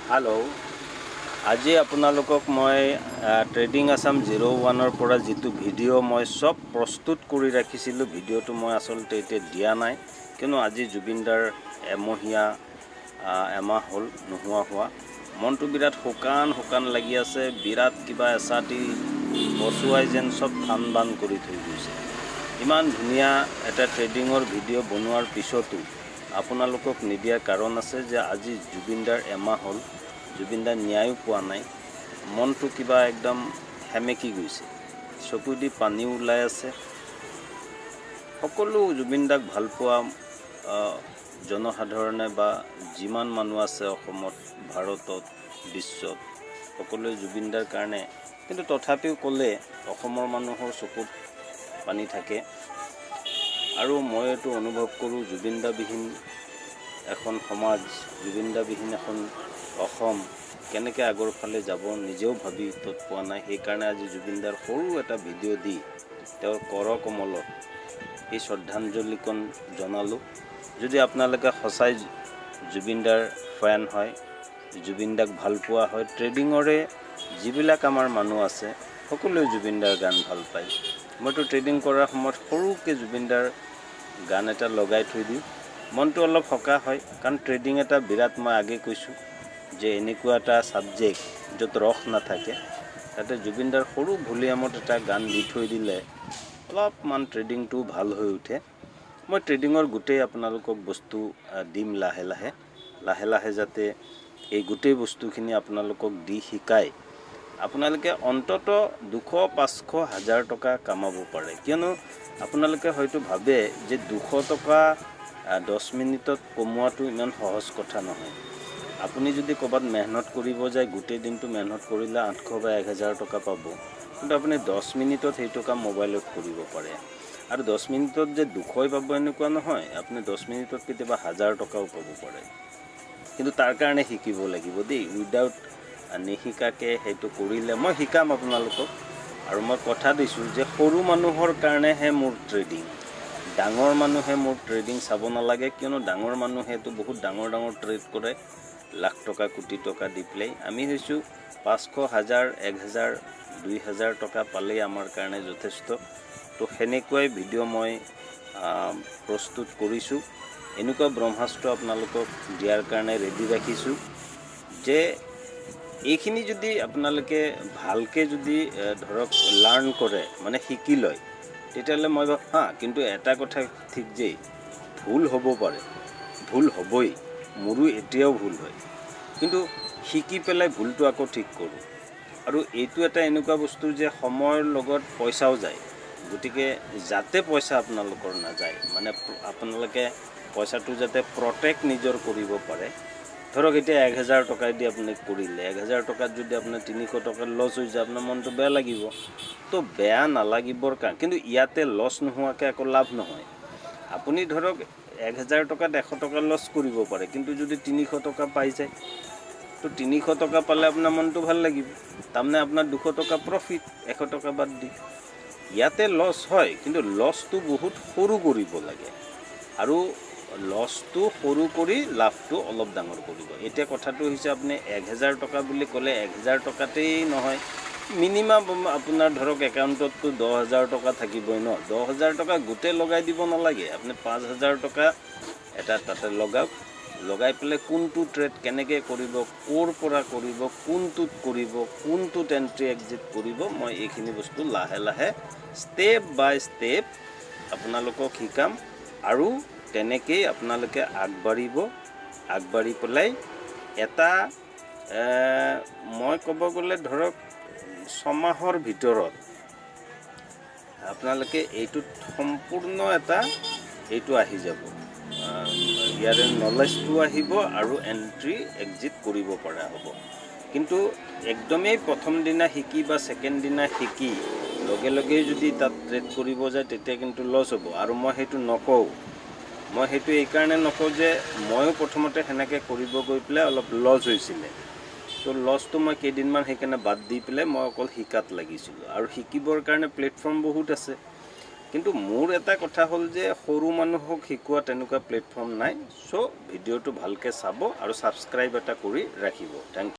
Hello', আজি আপোনালোকক মই ট্ৰেডিং আছাম 01ৰ পৰা যিটো ভিডিঅ' মই চব প্ৰস্তুত কৰি ৰাখিছিলোঁ, ভিডিঅ'টো মই আচলতে এতিয়া দিয়া নাই, কিয়নো আজি জুবিনদাৰ এমাহ হ'ল নোহোৱা হোৱা। মনটো বিৰাট শুকান শুকান লাগি আছে। বিৰাট কিবা এচাটি বচুৱাই যেন চব থান বান কৰি থৈ গৈছে। ইমান ধুনীয়া এটা ট্ৰেডিঙৰ ভিডিঅ' বনোৱাৰ পিছতো আপোনালোকক নিদিয়াৰ কাৰণ আছে যে আজি জুবিনদাৰ এমাহ হ'ল, জুবিনদাৰ ন্যায়ো পোৱা নাই। মনটো কিবা একদম সেমেকি গৈছে, চকু দি পানীও ওলাই আছে। সকলো জুবিনদাক ভালপোৱা জনসাধাৰণে বা যিমান মানুহ আছে অসমত, ভাৰতত, বিশ্বত, সকলোৱে জুবিনদাৰ কাৰণে, কিন্তু তথাপিও ক'লে অসমৰ মানুহৰ চকুত পানী থাকে। আৰু মই এইটো অনুভৱ কৰোঁ, জুবিনদাবিহীন এখন সমাজ, জুবিনদাবিহীন এখন অসম কেনেকৈ আগৰ ফালে যাব, নিজেও ভাবি তত পোৱা নাই। সেইকাৰণে আজি জুবিনদাৰ সৰু এটা ভিডিঅ' দি তেওঁৰ কৰ কমলত এই শ্ৰদ্ধাঞ্জলিকণ জনালোঁ। যদি আপোনালোকে সঁচাই জুবিনদাৰ ফেন হয়, জুবিনদাক ভাল পোৱা হয়, ট্ৰেডিঙৰে যিবিলাক আমাৰ মানুহ আছে, সকলোৱে জুবিনদাৰ গান ভাল পায়। মইতো ট্ৰেডিং কৰাৰ সময়ত সৰুকৈ জুবিনদাৰ গান এটা লগাই থৈ দিওঁ, মনটো অলপ সকাহ হয়। কাৰণ ট্ৰেডিং এটা বিৰাট, মই আগে কৈছোঁ যে এনেকুৱা এটা ছাবজেক্ট য'ত ৰস নাথাকে। তাতে জুবিনদাৰ সৰু ভলিউমত এটা গান দি থৈ দিলে অলপমান ট্ৰেডিংটো ভাল হৈ উঠে। মই ট্ৰেডিঙৰ গোটেই আপোনালোকক বস্তু দিম লাহে লাহে লাহে লাহে, যাতে এই গোটেই বস্তুখিনি আপোনালোকক দি শিকাই আপোনালোকে অন্তত 200, 500, হাজাৰ টকা কামাব পাৰে। কিয়নো আপোনালোকে হয়তো ভাবে যে 200 টকা 10 মিনিটত কমোৱাটো ইমান সহজ কথা নহয়। আপুনি যদি ক'ৰবাত মেহনত কৰিব যায়, গোটেই দিনটো মেহনত কৰিলে 800 বা 1000 টকা পাব। কিন্তু আপুনি 10 মিনিটত সেইটো কাম মোবাইলত কৰিব পাৰে। আৰু 10 মিনিটত যে 200ই পাব এনেকুৱা নহয়, আপুনি 10 মিনিটত কেতিয়াবা হাজাৰ টকাও পাব পাৰে। কিন্তু তাৰ কাৰণে শিকিব লাগিব দেই। উইদাউট নিশিকাকৈ সেইটো কৰিলে, মই শিকাম আপোনালোকক। আৰু মই কথা দিছোঁ যে সৰু মানুহৰ কাৰণেহে মোৰ ট্ৰেডিং, ডাঙৰ মানুহে মোৰ ট্ৰেডিং চাব নালাগে। কিয়নো ডাঙৰ মানুহেতো বহুত ডাঙৰ ডাঙৰ ট্ৰেড কৰে, লাখ টকা, কোটি টকা দি পেলাই। আমি হৈছোঁ 500, হাজাৰ, 1000, 2000 টকা পালেই আমাৰ কাৰণে যথেষ্ট। তো সেনেকুৱাই ভিডিঅ' মই প্ৰস্তুত কৰিছোঁ। এনেকুৱা ব্ৰহ্মাস্ত্ৰ আপোনালোকক দিয়াৰ কাৰণে ৰেডি ৰাখিছোঁ যে এইখিনি যদি আপোনালোকে ভালকৈ যদি ধৰক লাৰ্ণ কৰে, মানে শিকি লয়, তেতিয়াহ'লে মই হা, কিন্তু এটা কথা ঠিক যে ভুল হ'ব পাৰে, ভুল হ'বই। মোৰো এতিয়াও ভুল হয়, কিন্তু শিকি পেলাই ভুলটো আকৌ ঠিক কৰোঁ। আৰু এইটো এটা এনেকুৱা বস্তু যে সময়ৰ লগত পইচাও যায়। গতিকে যাতে পইচা আপোনালোকৰ নাযায়, মানে আপোনালোকে পইচাটো যাতে প্ৰটেক্ট নিজৰ কৰিব পাৰে। ধৰক এতিয়া 1000 টকাই দি আপুনি কৰিলে, 1000 টকাত যদি আপোনাৰ 300 টকাৰ লছ হৈ যায়, আপোনাৰ মনটো বেয়া লাগিব। তো বেয়া নালাগিবৰ কাৰণে, কিন্তু ইয়াতে লছ নোহোৱাকৈ আকৌ লাভ নহয়। আপুনি ধৰক 1000 টকাত 100 টকা লছ কৰিব পাৰে, কিন্তু যদি 300 টকা পাই যায়, তো 300 টকা পালে আপোনাৰ মনটো ভাল লাগিব। তাৰমানে আপোনাৰ 200 টকা প্ৰফিট, 100 টকা বাদ দি। ইয়াতে লছ হয়, কিন্তু লছটো বহুত সৰু কৰিব লাগে আৰু লছটো সৰু কৰি লাভটো অলপ ডাঙৰ কৰিব। এতিয়া কথাটো হৈছে, আপুনি 1000 টকা বুলি ক'লে 1000 টকাতেই নহয়, মিনিমাম আপোনাৰ ধৰক একাউণ্টততো 10,000 টকা থাকিবই ন। 10,000 টকা গোটেই লগাই দিব নালাগে। আপুনি 5000 টকা এটা তাতে লগাওক। লগাই পেলাই কোনটো ট্ৰেড কেনেকৈ কৰিব, ক'ৰ পৰা কৰিব, কোনটোত কৰিব, কোনটোত এণ্ট্ৰি এক্সিট কৰিব, মই এইখিনি বস্তু লাহে লাহে ষ্টেপ বাই ষ্টেপ আপোনালোকক শিকাম। আৰু তেনেকেই আপোনালোকে আগবাঢ়িব। আগবাঢ়ি পেলাই এটা মই ক'ব গ'লে ধৰক 6 মাহৰ ভিতৰত আপোনালোকে এইটোত সম্পূৰ্ণ এটা এইটো আহি যাব, ইয়াৰে নলেজটো আহিব আৰু এণ্ট্ৰি এক্সিট কৰিব পৰা হ'ব। কিন্তু একদমেই প্ৰথম দিনা শিকি বা ছেকেণ্ড দিনা শিকি লগে লগেই যদি তাত ট্ৰেড কৰিব যায়, তেতিয়া কিন্তু লছ হ'ব। আৰু মই সেইটো নকওঁ। মই সেইটো এইকাৰণে নকওঁ যে ময়ো প্ৰথমতে সেনেকৈ কৰিব গৈ পেলাই অলপ লছ হৈছিলে। তো লছটো মই কেইদিনমান সেইকাৰণে বাদ দি পেলাই মই অকল শিকাত লাগিছিলোঁ। আৰু শিকিবৰ কাৰণে প্লেটফৰ্ম বহুত আছে। কিন্তু কিন্তু মোৰ এটা কথা হ'ল যে সৰু মানুহক শিকোৱা তেনেকুৱা প্লেটফৰ্ম নাই। চ' ভিডিঅ'টো ভালকৈ চাব আৰু ছাবস্ক্ৰাইব এটা কৰি ৰাখিব। Thank you.